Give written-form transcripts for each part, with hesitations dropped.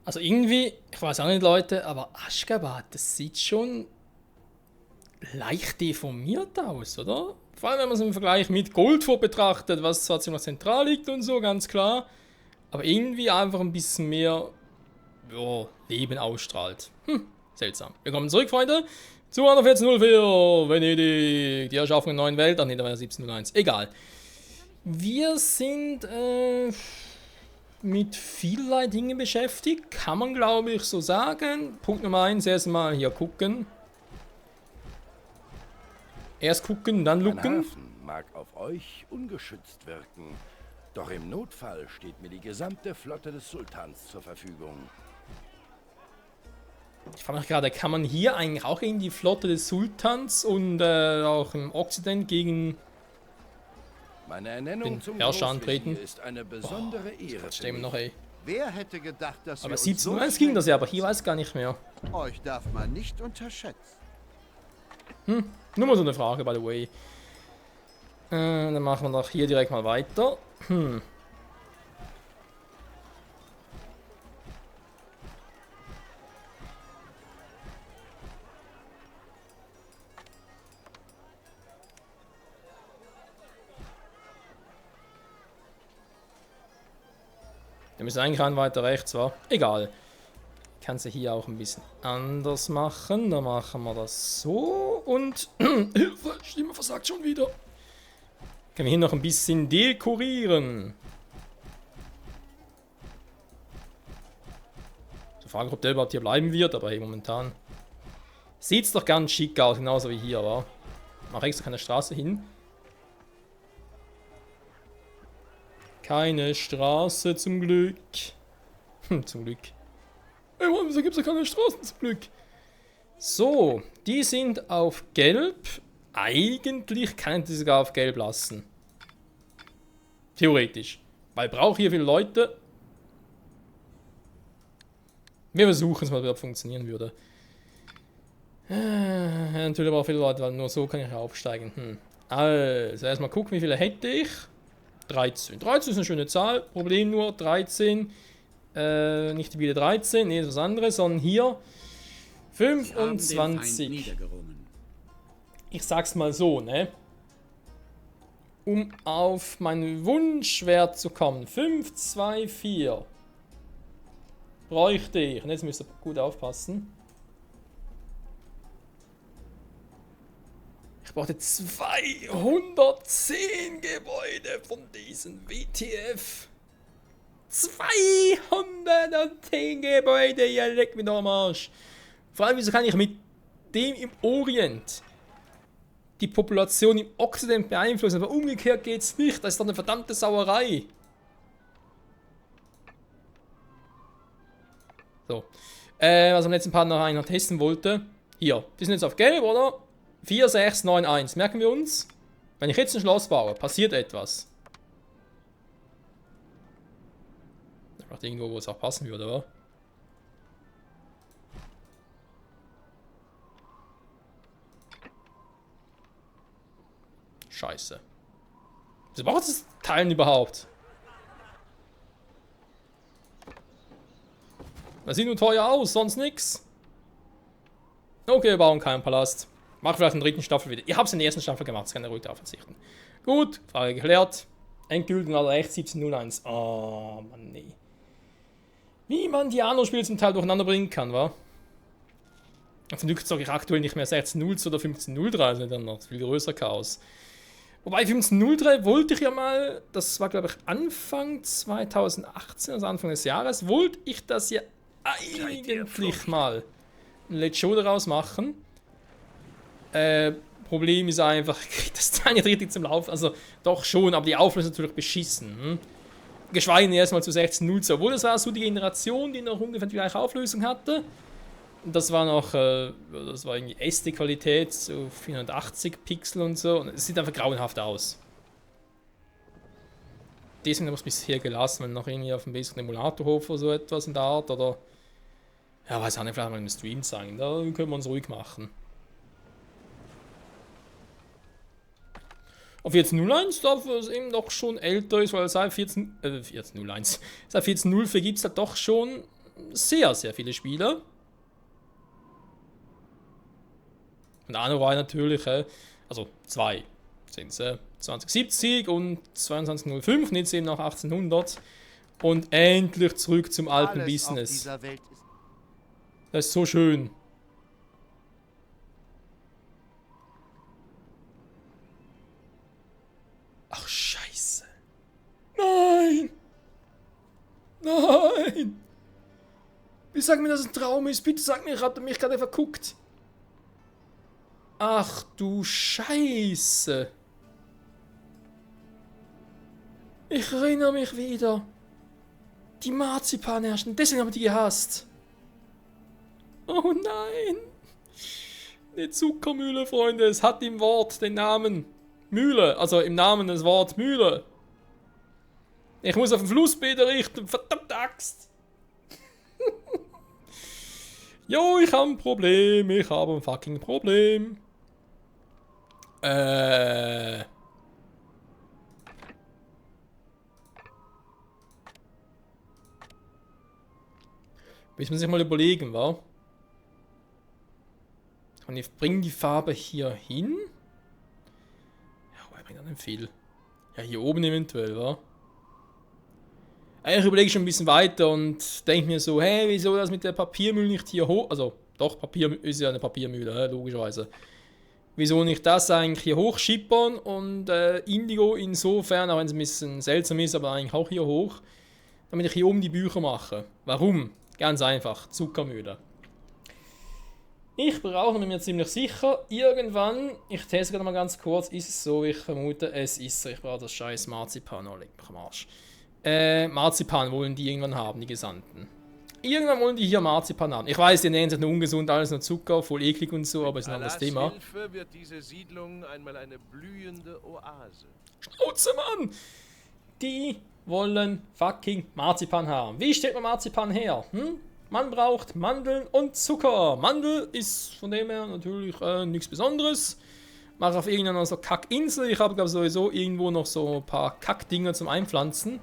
Also irgendwie, ich weiß auch nicht, Leute, aber Aşgabat, das sieht schon leicht deformiert aus, oder? Vor allem, wenn man es im Vergleich mit Goldfurt betrachtet, was zwar ziemlich zentral liegt und so, ganz klar, aber irgendwie einfach ein bisschen mehr ja, Leben ausstrahlt. Seltsam. Willkommen zurück, Freunde, zu 1404, Venedig, die Erschaffung der neuen Welt. Ach nee, da war ja 1701. Egal. Wir sind mit vielerlei Dingen beschäftigt, kann man glaube ich so sagen. Punkt Nummer 1, erstmal hier gucken. Erst gucken, dann Mein looken. Hafen mag auf euch ungeschützt wirken, doch im Notfall steht mir die gesamte Flotte des Sultans zur Verfügung. Ich frage mich gerade, kann man hier eigentlich auch gegen die Flotte des Sultans und auch im Okzident gegen Meine Ernennung den zum Herrscher Großvezier antreten? ist eine besondere Ehre für Stimmt mich. noch, ey. Wer hätte gedacht, dass Aber wir uns 1701 ging das ja, aber hier weiß ich gar nicht mehr. Euch darf man nicht unterschätzen. Nur mal so eine Frage, by the way. Dann machen wir doch hier direkt mal weiter. Wir müssen eigentlich rein weiter rechts, wa? Egal. Ich kann sie hier auch ein bisschen anders machen. Dann machen wir das so und... Hilfe, Stimme versagt schon wieder. Können wir hier noch ein bisschen dekorieren. Die Frage, ob der überhaupt hier bleiben wird, aber hey, momentan sieht es doch ganz schick aus, genauso wie hier, wa? Mach extra keine Straße hin. Keine Straße zum Glück. Zum Glück. Ey, Mann, wieso gibt es ja keine Straßen zum Glück? So, die sind auf Gelb. Eigentlich kann ich die sogar auf Gelb lassen. Theoretisch. Weil ich brauche hier viele Leute. Wir versuchen es mal, ob es funktionieren würde. Natürlich aber auch viele Leute, weil nur so kann ich aufsteigen. Also, erstmal gucken, wie viele hätte ich. 13. 13 ist eine schöne Zahl. Problem nur, 13. Nicht die Biele 13, nee, das ist was anderes, sondern hier 25. Ich sag's mal so, ne? Um auf meinen Wunschwert zu kommen. 5, 2, 4. Bräuchte ich. Und jetzt müsst ihr gut aufpassen. Ich brauchte 210 Gebäude von diesen WTF. 210 Gebäude, ihr leckt mich doch am Arsch. Vor allem, wieso kann ich mit dem im Orient die Population im Okzident beeinflussen? Aber umgekehrt geht's nicht. Das ist doch eine verdammte Sauerei. So. Was am letzten Part noch einer testen wollte. Hier. Die sind jetzt auf Gelb, oder? 4, 6, 9, 1. Merken wir uns? Wenn ich jetzt ein Schloss baue, passiert etwas. Vielleicht irgendwo, wo es auch passen würde, oder? Scheiße. Wieso braucht das Teilen überhaupt? Das sieht nur teuer aus, sonst nix. Okay, wir bauen keinen Palast. Mach vielleicht in der dritten Staffel wieder. Ich hab's in der ersten Staffel gemacht, das kann ich ruhig darauf verzichten. Gut, Frage geklärt. Endgültig also echt 1701. Oh, Mann, nee. Wie man die anderen Spiele zum Teil durcheinander bringen kann, wa? Zum Glück sage ich aktuell nicht mehr 16.02 oder 15.03, also dann noch viel größer Chaos. Wobei 15.03 wollte ich ja mal, das war glaube ich Anfang 2018, also Anfang des Jahres, wollte ich das ja eigentlich mal ein Let's Show daraus machen. Problem ist einfach, ich krieg das Teil nicht richtig zum Laufen, also doch schon, aber die Auflösung ist natürlich beschissen. Geschweige denn erstmal zu 16.02, obwohl das war so die Generation, die noch ungefähr die gleiche Auflösung hatte. Das war noch, das war irgendwie SD-Qualität, so 480 Pixel und so. Und es sieht einfach grauenhaft aus. Deswegen habe ich es bisher gelassen, wenn noch irgendwie auf dem besseren Emulatorhof oder so etwas in der Art. Oder, ja, weiß auch nicht, vielleicht mal im Stream zeigen. Da können wir uns ruhig machen. Auf 14.01 dafür es eben doch schon älter ist, weil seit 14.01 seit 14.04 gibt es halt doch schon sehr, sehr viele Spiele. Und Anno war natürlich, also 2 sind es, 2070 und 2205, nicht eben nach 1800. Und endlich zurück zum alten Alles Business. auf dieser Welt ist Das ist so schön. Ach, Scheiße. Nein! Nein! Wie sag mir, dass es ein Traum ist? Bitte sag mir, ich hab mich gerade verguckt. Ach du Scheiße. Ich erinnere mich wieder. Die Marzipanherrschen, deswegen haben wir die gehasst. Oh nein. Die Zuckermühle, Freunde, es hat im Wort den Namen Mühle, also im Namen das Wort Mühle. Ich muss auf den Flussbäder richten, verdammte Axt. Jo, ich habe ein Problem, ich habe ein fucking Problem. Müssen wir sich mal überlegen, wa? Und ich bringe die Farbe hier hin. Ja, aber ich bringe dann nicht viel. Ja, hier oben eventuell, wa? Ich überlege schon ein bisschen weiter und denke mir so, hey, wieso das mit der Papiermühle nicht hier hoch... Also, doch, Papier ist ja eine Papiermühle, logischerweise. Wieso nicht das eigentlich hier hochschippern und Indigo insofern, auch wenn es ein bisschen seltsam ist, aber eigentlich auch hier hoch, damit ich hier oben die Bücher mache. Warum? Ganz einfach, Zuckermühle. Ich brauche mir ziemlich sicher, irgendwann, ich teste gerade mal ganz kurz, ist es so, ich vermute, es ist so, ich brauche das scheiß Marzipan, oh, leg mich am Arsch. Marzipan wollen die irgendwann haben, die Gesandten. Irgendwann wollen die hier Marzipan haben. Ich weiß, die nennen sich nur ungesund, alles nur Zucker, voll eklig und so, aber ist ein anderes Thema. Mit Hilfe wird diese Siedlung einmal eine blühende Oase. Schnauze, Mann! Die wollen fucking Marzipan haben. Wie stellt man Marzipan her? Man braucht Mandeln und Zucker. Mandel ist von dem her natürlich nichts Besonderes. Mach auf irgendeiner so Kackinsel. Ich habe glaube sowieso irgendwo noch so ein paar Kackdinger zum Einpflanzen.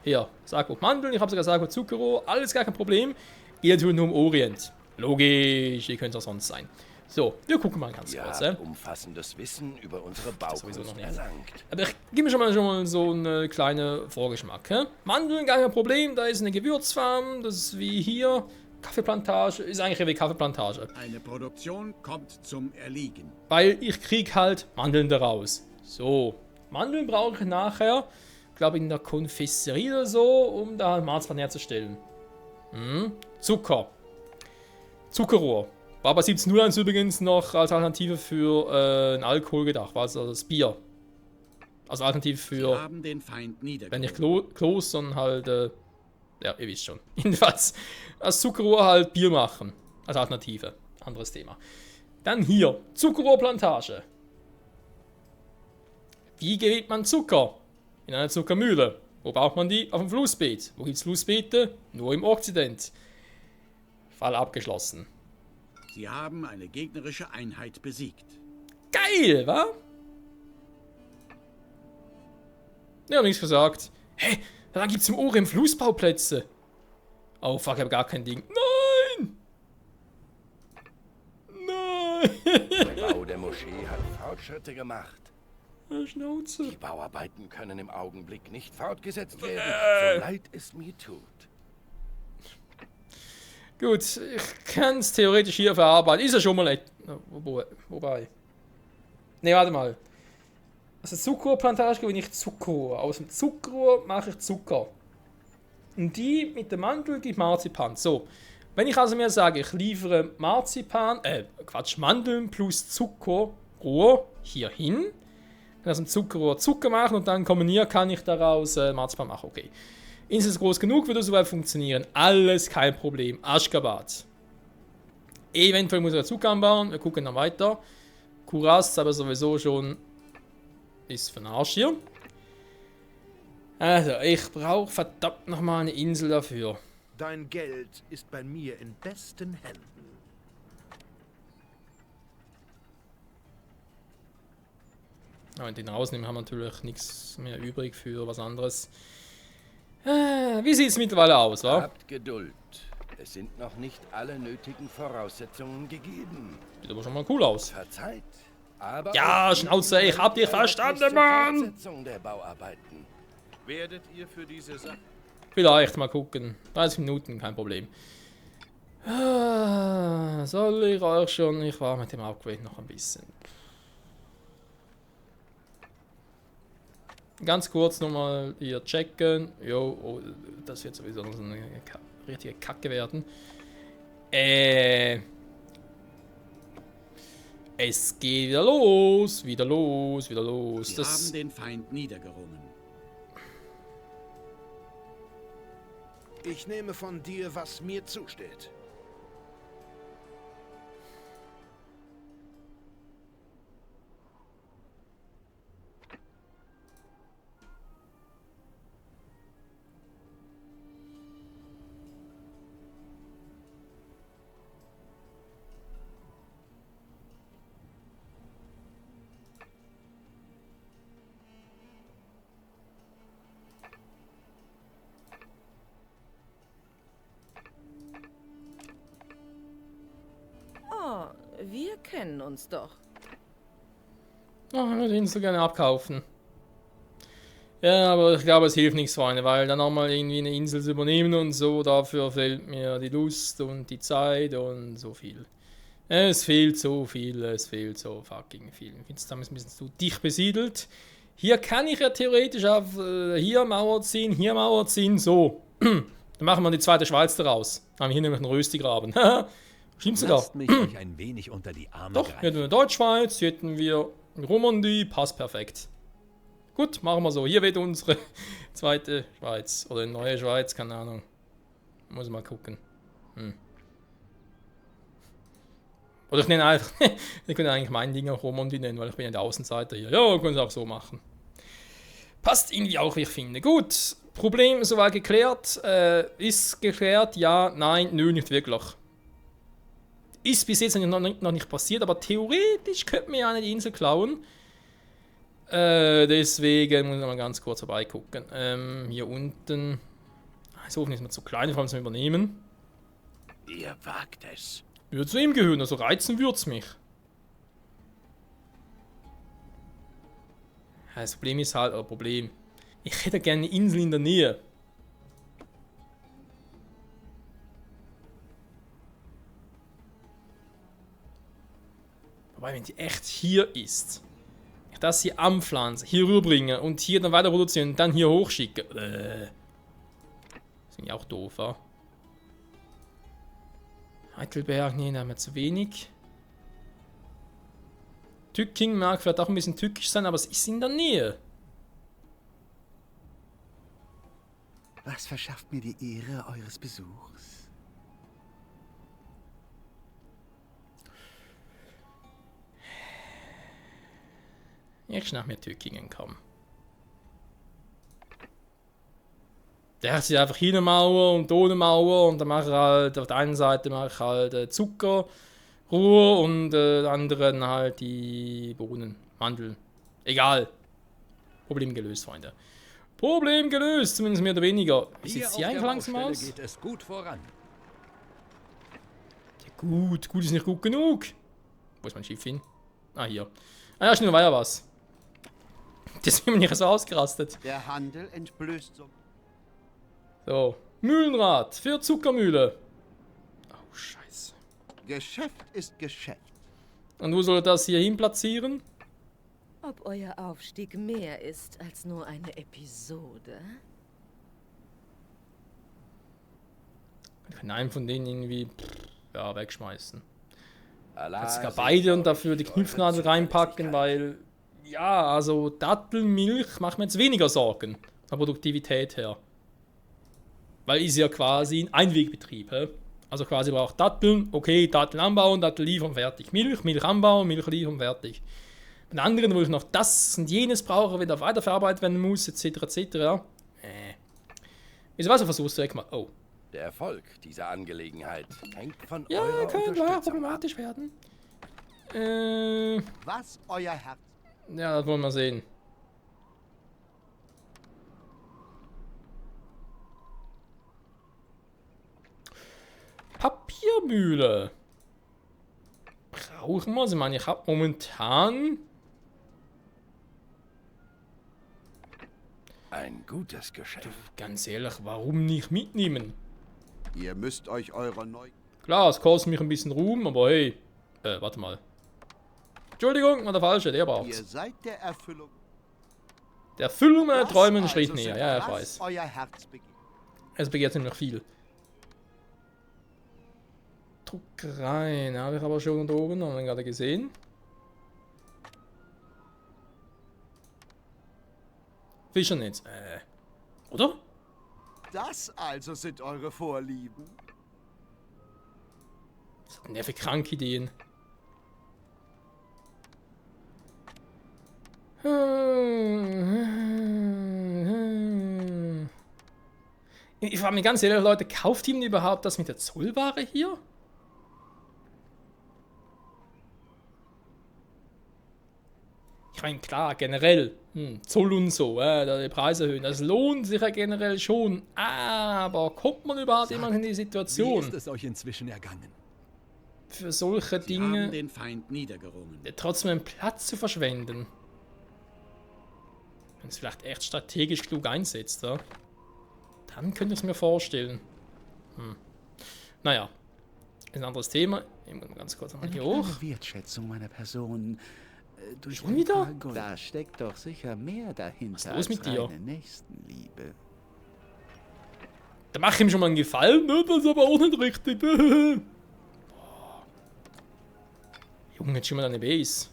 Hier, Sago Mandeln, ich habe sogar Sago Zuckerrohr, alles gar kein Problem. Ihr tut nur im Orient. Logisch, ihr könnt es auch sonst sein. So, wir gucken mal ganz kurz. Umfassendes Wissen über unsere Baukunst erlangt. Aber ich gebe mir schon mal so einen kleinen Vorgeschmack. Mandeln, gar kein Problem, da ist eine Gewürzfarm, das ist wie hier. Kaffeeplantage, ist eigentlich wie Kaffeeplantage. Eine Produktion kommt zum Erliegen. Weil ich krieg halt Mandeln daraus. So, Mandeln brauche ich nachher, glaube in der Konfiserie oder so, um da Marzipan herzustellen. Zucker. Zuckerrohr. War bei 1701 übrigens noch als Alternative für ein Alkohol gedacht, war also das Bier. Also Alternative für, haben den Feind wenn nicht Klos, sondern halt, ja, ihr wisst schon. Jedenfalls, als Zuckerrohr halt Bier machen, als Alternative. Anderes Thema. Dann hier, Zuckerrohrplantage. Wie gewinnt man Zucker? In einer Zuckermühle. Wo braucht man die? Auf dem Flussbeet. Wo gibt es Flussbeete? Nur im Okzident. Fall abgeschlossen. Sie haben eine gegnerische Einheit besiegt. Geil, wa? Ja, nichts gesagt. Hä? Dann gibt's im Orient Flussbauplätze. Oh fuck, ich hab gar kein Ding. Nein! Nein! Der Bau der Moschee hat Fortschritte gemacht. Schnauze. Die Bauarbeiten können im Augenblick nicht fortgesetzt werden, so leid es mir tut. Gut, ich kann es theoretisch hier verarbeiten. Ist ja schon mal wobei. Ne, warte mal. Also Zuckerrohrplantage gewinne ich Zuckerrohr. Aus dem Zuckerrohr mache ich Zucker. Und die mit dem Mandel gibt Marzipan. So, wenn ich also mir sage, ich liefere Mandeln plus Zuckerrohr hier hin, kann aus dem Zuckerrohr Zucker machen und dann kombinieren kann ich daraus Marzipan machen. Okay. Insel ist groß genug, würde soweit funktionieren. Alles kein Problem. Aschgabat. Eventuell muss ich Zucker anbauen. Wir gucken dann weiter. Kuras, aber sowieso schon ist für den Arsch hier. Also, ich brauche verdammt nochmal eine Insel dafür. Dein Geld ist bei mir in besten Händen. Aber den rausnehmen haben wir natürlich nichts mehr übrig für was anderes. Wie sieht es mittlerweile aus, wa? Habt Geduld. Es sind noch nicht alle nötigen Voraussetzungen gegeben. Sieht aber schon mal cool aus. Verzeiht, aber... Ja, auch Schnauze, ich hab dich Ihnen erlaubnis verstanden, zur Mann! Fortsetzung der Bauarbeiten. Werdet ihr für diese Sache... Vielleicht mal gucken. 30 Minuten, kein Problem. Soll ich euch schon... Ich war mit dem Upgrade noch ein bisschen. Ganz kurz nochmal hier checken. Jo, oh, das wird sowieso noch so eine richtige Kacke werden. Es geht wieder los, wieder los, wieder los. Wir haben den Feind niedergerungen. Ich nehme von dir, was mir zusteht. Oh, wir kennen uns doch. Oh, ich würde ihn so gerne abkaufen. Ja, aber ich glaube, es hilft nichts, Freunde, weil dann nochmal irgendwie eine Insel zu übernehmen und so, dafür fehlt mir die Lust und die Zeit und so viel. Es fehlt so viel, es fehlt so fucking viel. Ich finde es damals ein bisschen zu dicht besiedelt. Hier kann ich ja theoretisch auf hier Mauer ziehen, so. Dann machen wir die zweite Schweiz daraus. Haben wir hier nämlich einen Röstigraben. Stimmt sogar. Lasst mich euch ein wenig unter die Arme Doch, hier greifen. hätten wir Deutschschweiz, hier hätten wir Romandie, passt perfekt. Gut, machen wir so. Hier wird unsere zweite Schweiz. Oder eine neue Schweiz, keine Ahnung. Muss mal gucken. Oder ich nenne einfach, ich könnte eigentlich mein Ding auch Romandie nennen, weil ich bin ja der Außenseiter hier. Ja, können Sie auch so machen. Passt irgendwie auch, wie ich finde. Gut, Problem soweit geklärt. Ist geklärt, ja, nein, nö, nicht wirklich. Ist bis jetzt noch nicht passiert, aber theoretisch könnte man ja eine Insel klauen. Deswegen muss ich mal ganz kurz vorbeigucken. Hier unten. Das Ofen ist mir zu klein, vor allem zum Übernehmen. Ihr wagt es. Würde zu ihm gehören, also reizen würde es mich. Ja, das Problem ist halt, ich hätte gerne eine Insel in der Nähe. Wobei, wenn die echt hier ist, ich das hier anpflanze, hier rüberbringe und hier dann weiter produzieren und dann hier hochschicke. Das ist ja auch doof, ja? Heidelberg, nee, da haben wir zu wenig. Tücking mag vielleicht auch ein bisschen tückisch sein, aber es ist in der Nähe. Was verschafft mir die Ehre eures Besuchs? Ich schnapp mir Tückingen, komm. Der hat sich einfach hier eine Mauer und da eine Mauer und dann mache ich halt, auf der einen Seite mache ich halt Zucker, Ruhe und der anderen halt die Bohnen, Mandeln. Egal. Problem gelöst, Freunde. Problem gelöst, zumindest mehr oder weniger. Wie sieht es hier eigentlich langsam aus? Geht es gut voran. Ja, gut ist nicht gut genug. Wo ist mein Schiff hin? Ah, hier. Ah ja, schnell war ja was. Deswegen bin ich so ausgerastet. Der Handel entblößt so. So, Mühlenrad für Zuckermühle. Oh, scheiße. Geschäft ist Geschäft. Und wo soll er das hier hin platzieren? Ob euer Aufstieg mehr ist als nur eine Episode? Ich kann einen von denen irgendwie wegschmeißen. Allah Kannst sogar segne beide und euch dafür die für Knüpfnadel eure reinpacken, Zuverlässigkeit. weil ja, also Dattelmilch macht mir jetzt weniger Sorgen von der Produktivität her. Weil ist ja quasi ein Einwegbetrieb. He? Also quasi braucht Datteln, okay, Datteln anbauen, Datteln liefern, fertig. Milch anbauen, Milch liefern, fertig. Bei den anderen, wo ich noch das und jenes brauche, wieder weiterverarbeitet werden muss, etc. etc. Wieso was du versuchst direkt mal? Oh. Der Erfolg dieser Angelegenheit hängt von Ja, eurer könnte Unterstützung ab. problematisch werden. Was euer Herz. Ja, das wollen wir sehen. Biermühle. Brauchen wir sie? Ich meine, ich habe momentan... Ein gutes Geschäft. Ganz ehrlich, warum nicht mitnehmen? Ihr müsst euch eurer neu... Klar, es kostet mich ein bisschen Ruhm, aber hey. Warte mal. Entschuldigung, war der falsche, der Ihr braucht's. seid der Erfüllung... Der Erfüllung meiner Das Träume einen also Schritt sind näher. Ja, ich das weiß. euer Herz begehrt. Es begehrt nämlich viel. Druckereien, habe ich aber schon da oben, haben wir gerade gesehen. Fischernetz, oder? Das also sind eure Vorlieben. Was hat denn der für kranke Ideen? Ich frage mich ganz ehrlich, Leute, kauft ihm überhaupt das mit der Zollware hier? Ich meine, klar, generell, Zoll und so, da die Preise erhöhen, das lohnt sich ja generell schon. Aber kommt man überhaupt immer in die Wie Situation, ist es euch inzwischen ergangen? für solche Sie haben Dinge den Feind niedergerungen. trotzdem einen Platz zu verschwenden? Wenn es vielleicht echt strategisch klug einsetzt, ja? Dann könnte ich es mir vorstellen. Naja, ist ein anderes Thema. Ich muss mal ganz kurz nochmal Eine hier hoch. kleine Wertschätzung meiner Person. Durch Schon ein wieder? paar Gold. Da steckt doch sicher mehr dahinter Was ist los mit dir? reine Nächstenliebe. Da mache ich ihm schon mal einen Gefallen, ne? Das ist aber auch nicht richtig. Boah. Junge, jetzt schon mal deine Base.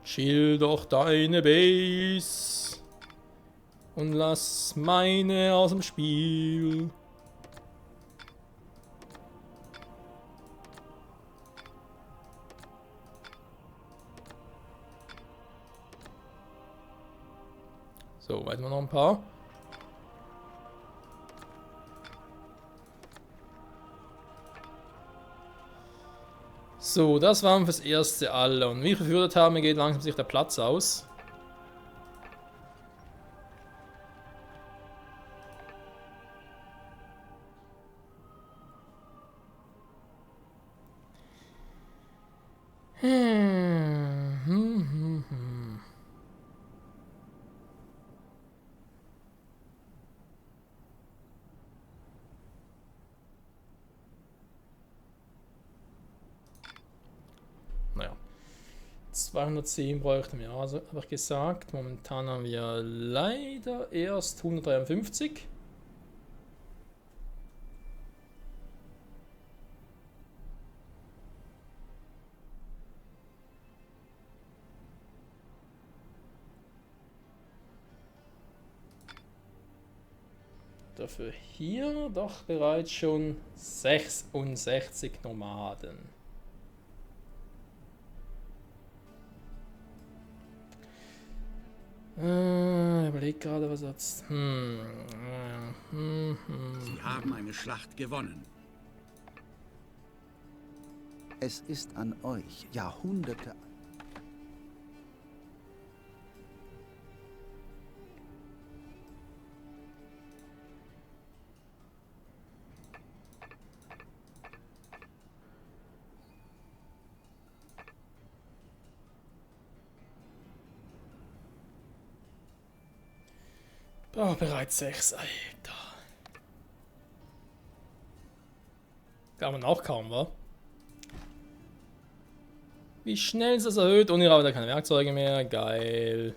Chill doch deine Base. Und lass meine aus dem Spiel. So, weiter noch ein paar. So, das waren fürs erste alle. Und wie ich befürchtet habe, geht langsam sich der Platz aus. Naja. 210 bräuchten wir, also habe ich gesagt. Momentan haben wir leider erst 153. Dafür hier doch bereits schon 66 Nomaden. Ich überlege gerade, was jetzt. Sie haben eine Schlacht gewonnen. Es ist an euch, Jahrhunderte. Oh, bereits 6, Alter. Kann man auch kaum, wa? Wie schnell ist das erhöht? Und ihr habt da keine Werkzeuge mehr. Geil.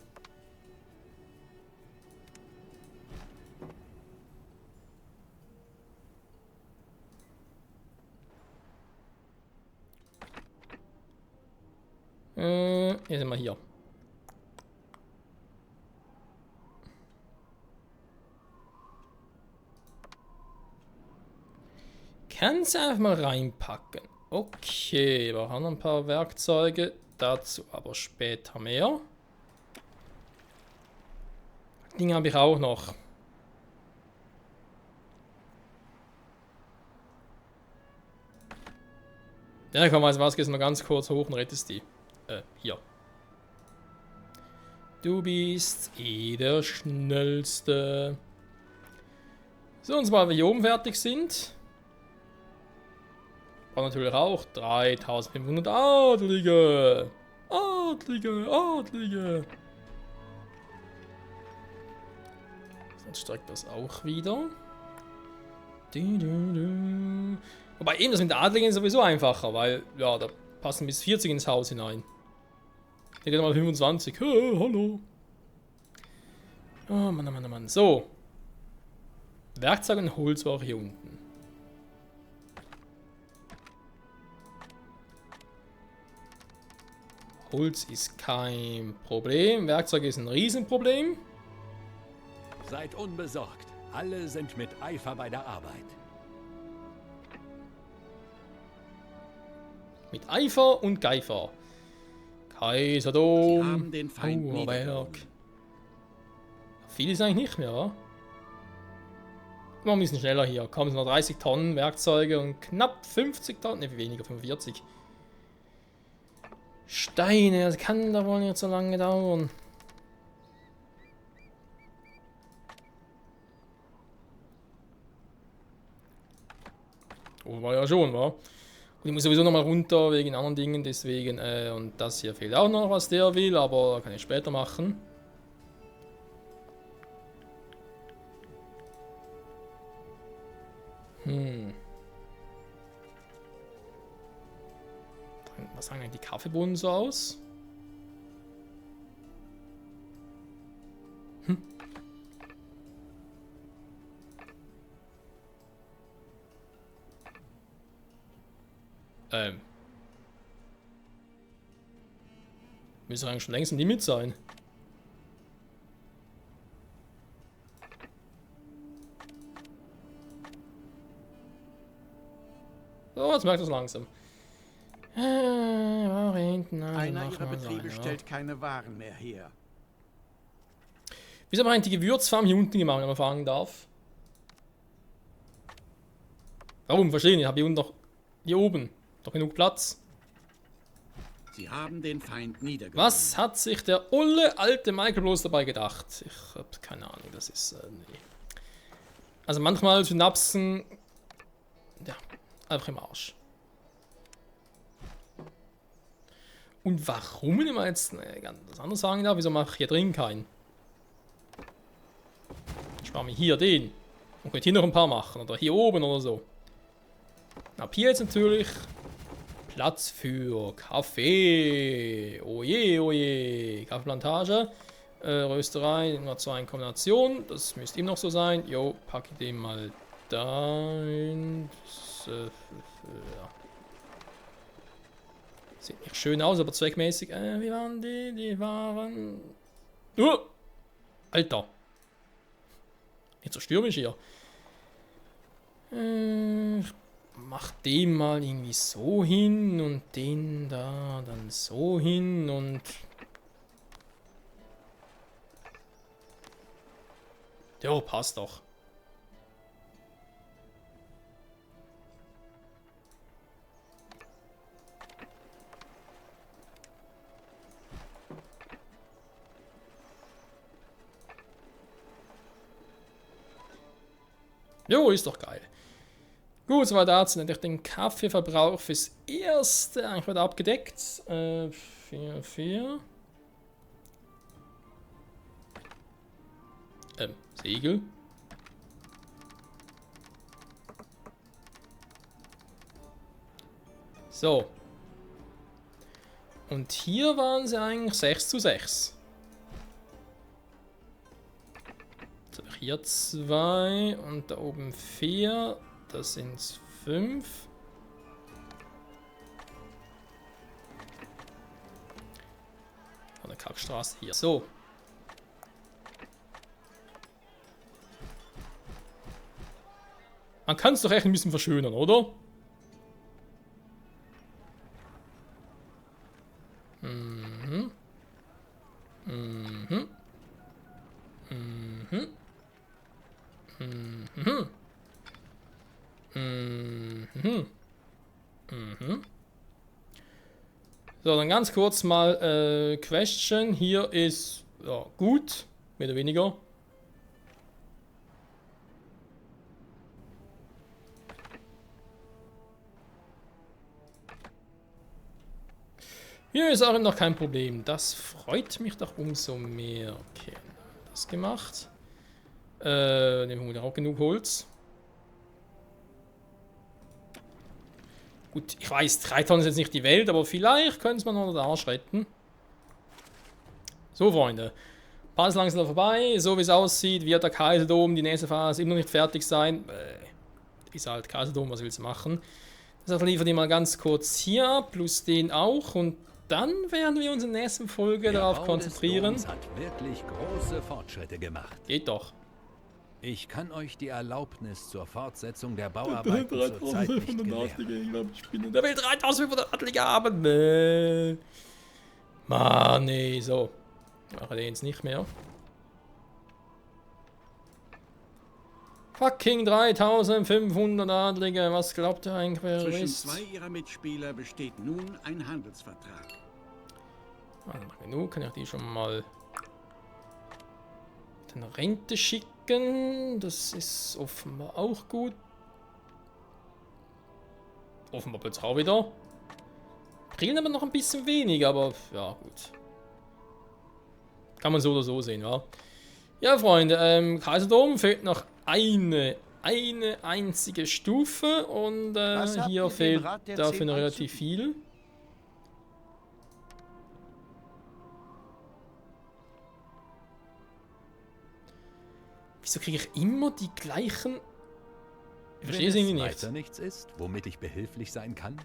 Hier sind wir hier. Kannst du einfach mal reinpacken. Okay, wir haben noch ein paar Werkzeuge. Dazu aber später mehr. Dinge habe ich auch noch. Ja, komm, also was, gehst mal ganz kurz hoch und rettest die. Hier. Du bist der Schnellste. So, und sobald wir hier oben fertig sind, und natürlich auch 3500 Adlige. Adlige, Adlige. Jetzt streckt das auch wieder. Wobei eben das mit der Adligen ist sowieso einfacher, weil, ja, da passen bis 40 ins Haus hinein. Hier geht mal 25. Hallo. Oh Mann, oh Mann, oh Mann. So. Werkzeug und Holz war auch hier unten. Holz ist kein Problem. Werkzeug ist ein Riesenproblem. Seid unbesorgt. Alle sind mit Eifer bei der Arbeit. Mit Eifer und Geifer. Sie Kaiserdom. haben den Feind Mauerwerk. niedergerungen. Viel ist eigentlich nicht mehr, wa? Mal ein bisschen schneller hier. Kommen noch 30 Tonnen Werkzeuge und knapp 50 Tonnen. Ne, weniger, 45. Steine, das kann da wohl nicht so lange dauern. Oh, war ja schon, wa? Und ich muss sowieso nochmal runter wegen anderen Dingen, deswegen, und das hier fehlt auch noch, was der will, aber kann ich später machen. Was sagen eigentlich die Kaffeebohnen so aus? Müsste eigentlich schon längst ein Limit sein. So, jetzt merkt es langsam. Hinten, Einer ihrer Betriebe stellt keine Waren mehr her. Wieso haben wir eigentlich die Gewürzfarm hier unten gemacht, wenn man fragen darf? Warum? Verstehe ich nicht. Ich habe hier unten noch... Hier oben. Doch genug Platz. Sie haben den Feind niedergerungen. Was hat sich der olle alte Michael bloß dabei gedacht? Ich habe keine Ahnung. Das ist... nee. Also manchmal Synapsen... Ja, einfach im Arsch. Und warum, wenn man jetzt ganz anderes sagen darf, wieso mache ich hier drin keinen? Ich spare mir hier den. Und könnte hier noch ein paar machen. Oder hier oben oder so. Ab hier jetzt natürlich Platz für Kaffee. Oje, oje. Kaffeeplantage. Rösterei, nur 2 in Kombination. Das müsste ihm noch so sein. Jo, packe ich den mal dahin. Ja. Sieht nicht schön aus, aber zweckmäßig. Wie waren die? Die waren... Alter. Nicht so stürmisch hier. Ich mach den mal irgendwie so hin und den da dann so hin und... Jo, passt doch. Jo, ist doch geil. Gut, soweit dazu. Natürlich den Kaffeeverbrauch fürs Erste eigentlich wieder abgedeckt. 4. Segel. So. Und hier waren sie eigentlich 6:6. So, hier 2 und da oben 4. Das sind 5. Eine Kackstraße hier. So. Man kann es doch echt ein bisschen verschönern, oder? Mhm. Mhm. Mhm. Mhm. Mhm. Mhm. So, dann ganz kurz mal Question. Hier ist ja, gut, mehr oder weniger. Hier ist auch noch kein Problem. Das freut mich doch umso mehr. Okay, das gemacht. Nehmen wir auch genug Holz. Gut, ich weiß, 3 Tonnen ist jetzt nicht die Welt, aber vielleicht können wir noch den Arsch retten. So, Freunde. Pass langsam vorbei. So wie es aussieht, wird der Kaiserdom die nächste Phase immer noch nicht fertig sein. Ist halt Kaiserdom, was willst du machen? Das liefern wir mal ganz kurz hier, plus den auch. Und dann werden wir uns in der nächsten Folge darauf konzentrieren. Der Bau des Doms hat wirklich große Fortschritte gemacht. Geht doch. Ich kann euch die Erlaubnis zur Fortsetzung der Bauarbeiten zurzeit nicht gewähren. Der will 3500 Adlige haben. Nee. Mann, nee, so. Ich mache den jetzt nicht mehr. Fucking 3500 Adlige. Was glaubt ihr eigentlich, wer er Zwischen ist? 2 ihrer Mitspieler besteht nun ein Handelsvertrag. Also genug, kann ich die schon mal in Rente schicken. Das ist offenbar auch gut. Offenbar jetzt auch wieder. Brillen aber noch ein bisschen weniger, aber ja, gut. Kann man so oder so sehen, ja. Ja, Freunde, Kaiserdom fehlt noch eine einzige Stufe und hier fehlt dafür noch relativ viel. Wieso kriege ich immer die gleichen... Ich verstehe es irgendwie nicht. Weiter nichts ist, womit ich behilflich sein kann?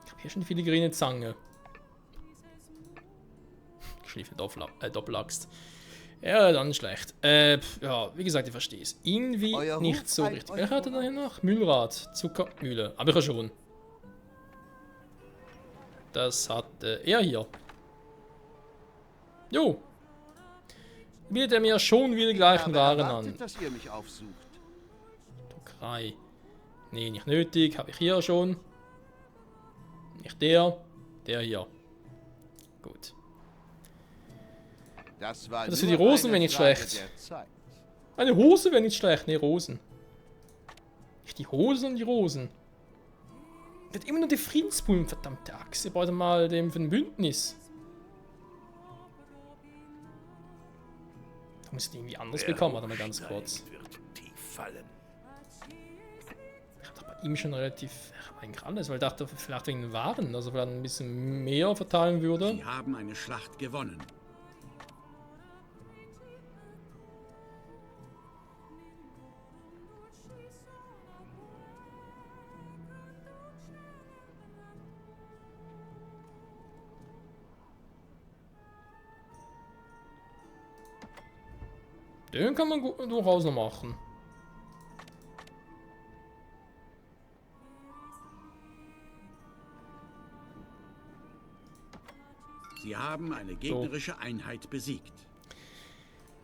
Ich habe hier schon eine filigrine Zange. Geschliffene Doppelaxt. Ja, dann schlecht. Ja, wie gesagt, ich verstehe es. Irgendwie Euer nicht Hof so eilt richtig. euch Wer hatte da hier noch? Mühlrad, Zuckermühle. Aber ich ja schon. Das hat er hier. Jo. Bietet er mir schon wieder die gleichen Waren an. dass ihr mich aufsucht. Druckerei. Nee, nicht nötig. Habe ich hier schon. Nicht der. Der hier. Gut. Das war Das für die Rosen wäre nicht schlecht. Eine Hose wäre nicht schlecht. Nee, Rosen. Nicht die Hosen, sondern die Rosen. Wird immer nur die Friedensblumen, verdammte Axt. Ihr braucht mal den für ein Bündnis. Da muss ich die irgendwie anders bekommen. Warte mal ganz kurz. Wird tief fallen. Ich habe bei ihm schon relativ... eigentlich alles, weil ich dachte, vielleicht wegen den Waren, also vielleicht ein bisschen mehr verteilen würde. Sie haben eine Schlacht gewonnen. Den kann man durchaus noch machen. Sie haben eine gegnerische Einheit besiegt.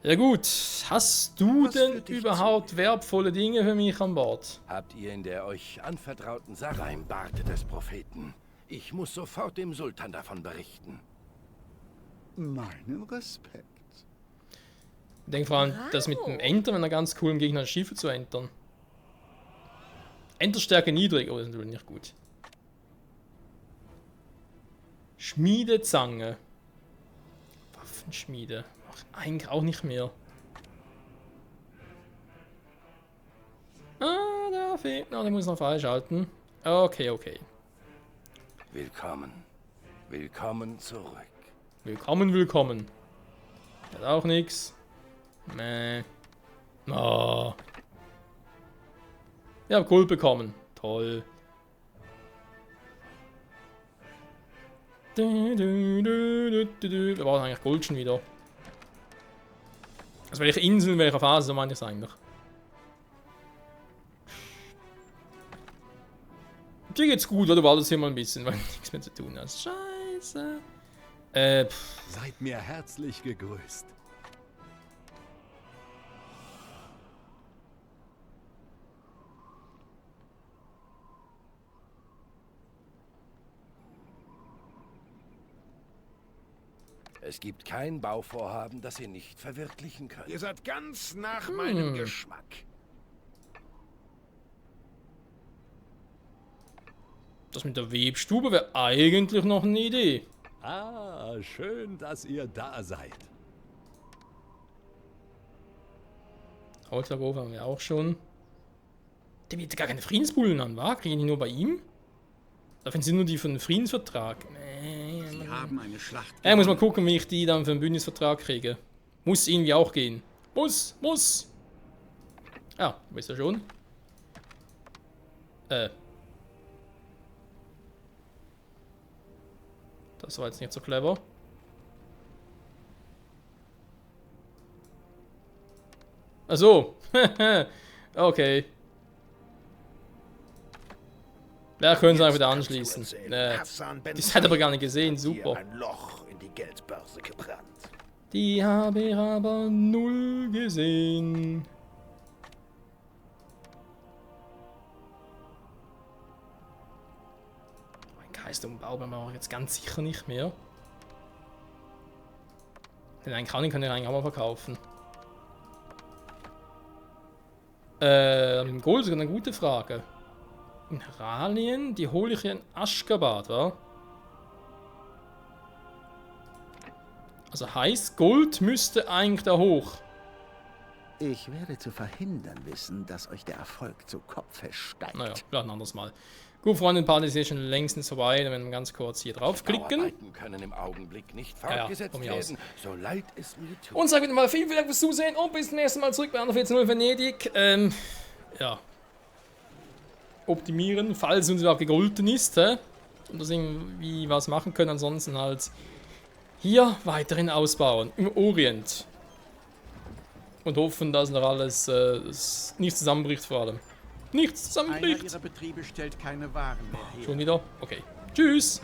Ja gut, hast du Was denn für dich überhaupt wertvolle Dinge für mich an Bord? Habt ihr in der euch anvertrauten Sache im Barte des Propheten? Ich muss sofort dem Sultan davon berichten. Meinen Respekt. Ich denke vor allem, das mit dem Enter, wenn er ganz coolen Gegner Schiffe zu entern. Enterstärke niedrig, oh, das ist natürlich nicht gut. Schmiedezange. Waffenschmiede. Ach, eigentlich auch nicht mehr. Ah, der fehlt. Na, der muss noch freischalten. Okay, okay. Willkommen. Willkommen zurück. Willkommen, willkommen. Hat auch nix. Meh. Oh. Ich hab Gold bekommen. Toll. Wir brauchen eigentlich Gold schon wieder. Also welche Inseln, welcher Phase, so meine ich es eigentlich. Dir geht's gut, oder? Du wartest hier mal ein bisschen, weil du nichts mehr zu tun hast. Scheiße. Seid mir herzlich gegrüßt. Es gibt kein Bauvorhaben, das ihr nicht verwirklichen könnt. Ihr seid ganz nach meinem Geschmack. Das mit der Webstube wäre eigentlich noch eine Idee. Ah, schön, dass ihr da seid. Holzlagerhof haben wir auch schon. Der bietet gar keine Friedensbullen an, wa? Kriegen die nur bei ihm? Dafür sind nur die für den Friedensvertrag. Nee, Sie haben eine Schlacht. ja, muss mal gucken, wie ich die dann für den Bündnisvertrag kriege. Muss irgendwie auch gehen. Muss! Ah, du bist ja schon. Das war jetzt nicht so clever. Ach so. Okay. Ja, können sie einfach wieder anschließen. Das hat aber gar nicht gesehen. Super. Ein Loch in die Geldbörse gebrannt. Die habe ich aber null gesehen. Ein Geistumbau machen wir jetzt ganz sicher nicht mehr. Den einen kann ich eigentlich auch mal verkaufen. Im Gold ist eine gute Frage. Mineralien, die hole ich in Aschgabat, wa? Also heißt, Gold müsste eigentlich da hoch. Ich werde zu verhindern wissen, dass euch der Erfolg zu Kopfe steigt. Naja, vielleicht ein anderes Mal. Gut, Freunde, Party ist schon längstens vorbei. Dann werden wir ganz kurz hier draufklicken. Bauarbeiten können im Augenblick nicht fortgesetzt von mir aus. werden, so leid es mir tut. Und sage wieder mal vielen Dank fürs Zusehen und bis zum nächsten Mal zurück bei Under 14.0 Venedig. Ja. Optimieren, falls uns überhaupt gegolten ist, hä? Und das irgendwie was machen können. Ansonsten halt hier weiterhin ausbauen. Im Orient. Und hoffen, dass noch alles nicht zusammenbricht vor allem. Nichts Einer zusammenbricht. ihrer Betriebe stellt keine Waren mehr her. Schon wieder? Okay. Tschüss.